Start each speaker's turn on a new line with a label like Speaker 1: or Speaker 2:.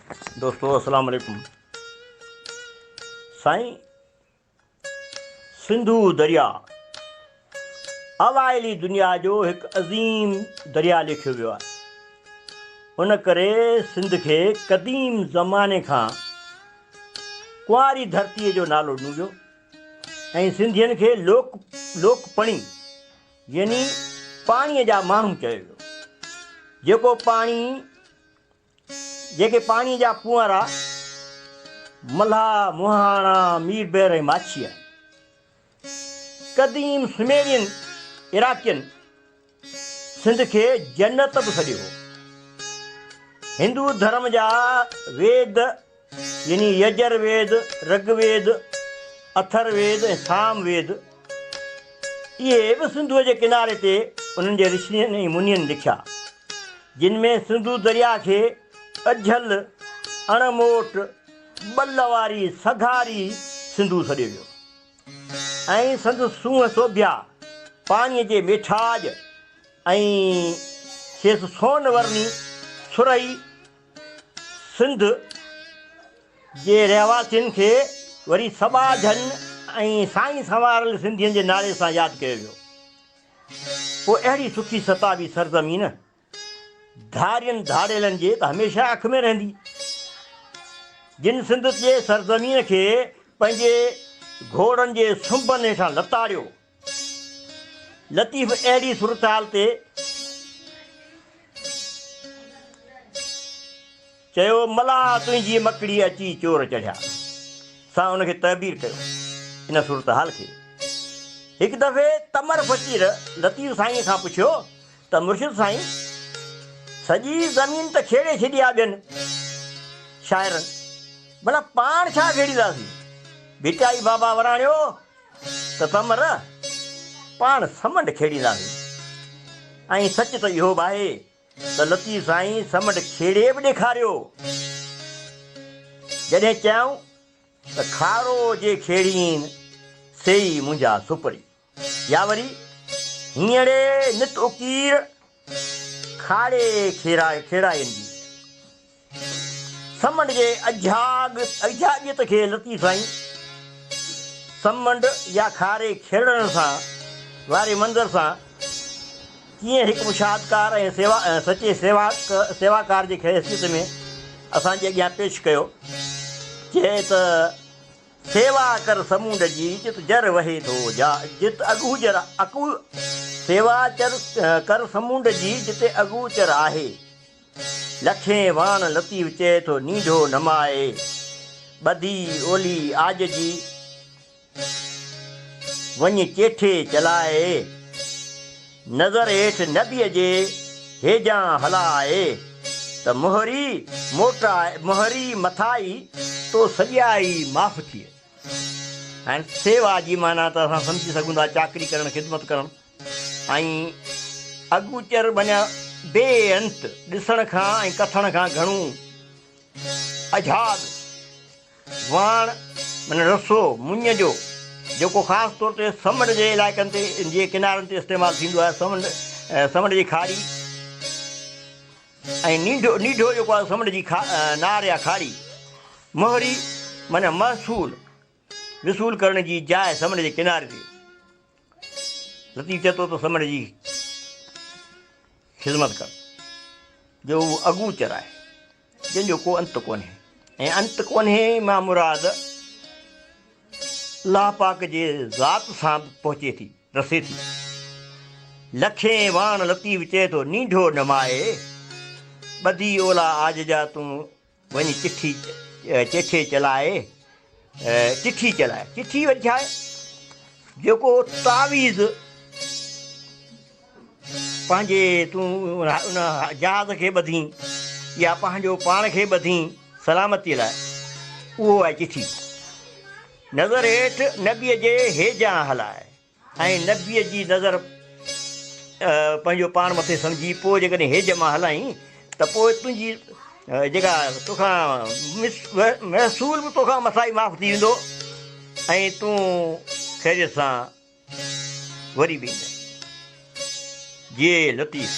Speaker 1: دوستو السلام عليڪم سائين سنڌو درياء اوائلي دنيا جو هڪ عظيم درياء ليکيو ويو آهي ان ڪري سنڌ کي قديم زماني کان ڪنواري ڌرتيء جو نالو ڏنو ويو ۽ سنڌين کي لوڪ لوڪپڻي يعني پاڻيء جا ماڻهو چيو ويو جيڪو پاڻي جيڪي پاڻيء جا پونئرا، ملاح، مهاڻا، ميربحر ۽ ماڇي آهن. قديم سميرين، عراقين، سنڌ کي جنت به سڏيو هو. هندو ڌرم جا ويد يعني يجر ويد، رگ ويد، اٿر ويد ۽ سام ويد اهي به سنڌوء جي ڪناري تي انهن جي رشين ۽ منين لکيا، جن ۾ سنڌو درياء کي اجهل، اڻ موٽ، ٻل واري سگهاري سنڌو سڏيو ويو ۽ سندس سونهن سوڀيا، پاڻيء جي ميٺاڄ ۽ کيس سون ورني سرهي سنڌ جي رهواسين کي وري سٻاجهن ۽ سائين سنواريل سنڌين جي نالي سان ياد ڪيو ويو. پوء اهڙي سکي ستابي سرزمين ڌارين ڌاڙيلن جي ته هميشه اک ۾ رهندي، جن سنڌ جي سرزمين کي پنهنجي گهوڙن جي سنبن هيٺان لتاڙيو. لطيف اهڙي صورتحال تي چيو، ملاح تنهنجي مڪڙي اچي چور چڙهيا. سان ان کي تعبير ڪيو ان صورتحال کي. هڪ دفعي تمر فقير لطيف سائينء کان پڇيو ته مرشد سائين سڄي زمين ته کيڙي ڇڏي آ ٻين شاعرن، ڀلا پاڻ ڇا کيڙينداسين؟ ڀٽائي بابا وراڻيو ته تمر پاڻ سمنڊ کيڙينداسين ۽ سچ ته اهو به آهي ته لطيف سائين سمنڊ کيڙي به ڏيکاريو. جڏهن چيائون ته کارو جي کيڙين سي ئي منهنجا سپرين يا وري هينئڙي نت اڪير کاڙي کيڙائين جي. سمنڊ جي اجهاڳ اجهاڳيت کي لطيف سائين سمنڊ يا کاري کيڙڻ سان واري منظر سان ڪيئن هڪ مشاهدڪار ۽ سيوا سچي سيواڪار جي حيثيت ۾ اسان جي اڳيان پيش ڪيو چئي ته سيوا ڪر سمونڊ جي جت جر وهي ٿو جا جت اگهوجر اڪو سيوا چر ڪر سمونڊ جي جتي اگهوچر آهي. لکين واڻ لطيف چئي ٿو نينڍو نمائي، ٻڌي اولي آج جي وڃ چيٺي چلائي، نظر هيٺ نبيء جي هيجان هلائي، ته مهري موٽائي مهري مٿائي تو سڄيائي معاف ٿئي. هاڻ سيوا جي معنيٰ ته اسان سمجهي سگهون ٿا چاڪري ڪرڻ، خدمت ڪرڻ. ۽ اڳوچر بنيا بي انت ڏسڻ کان ۽ ڪٿڻ کان گهڻو اجهاڳ، واڻ معنيٰ رسو، مڃ جو، جيڪو خاص طور تي سمنڊ جي علائقن تي جي ڪنارن تي استعمال ٿيندو آهي، سمنڊ سمنڊ جي کاڙي ۽ نينڍو نيڍو جيڪو آهي سمنڊ جي نار يا کاڙي، مهري معنيٰ محصول وصول ڪرڻ جي جاء سمنڊ جي ڪناري تي. لطيف چئي ٿو ته سمنڊ جي خدمت ڪر جو اهو اگوچر آهي جنهن جو ڪو انت ڪونهي ۽ انت ڪونهي مان مراد الله پاڪ جي ذات سان به پهچي ٿي رسي ٿي. لکين واڻ لطيف چئي ٿو نينڍو نمائي ٻڌي اولا آج جا تون وڃي چٺي چيٺي چلائي، چٺي چلائي، چٺي وري ڇا آهي؟ جيڪو تعويذ پنهنجي تون ان جهاز کي ٻڌين يا پنهنجو پاڻ کي ٻڌين سلامتيء لاء، اهو آهي چٺي. نظر هيٺ نبيء جي هيجان هلاء. ۽ نبيء جي نظر پنهنجو پاڻ مٿي سمجهي پوء جيڪڏهن هيج مان هلائين ته پوء تنهنجي جيڪا توکان محصول به توکان مٿائي معاف ٿي ويندو ۽ تون خيريت سان وري به ايندين. جي لطيف.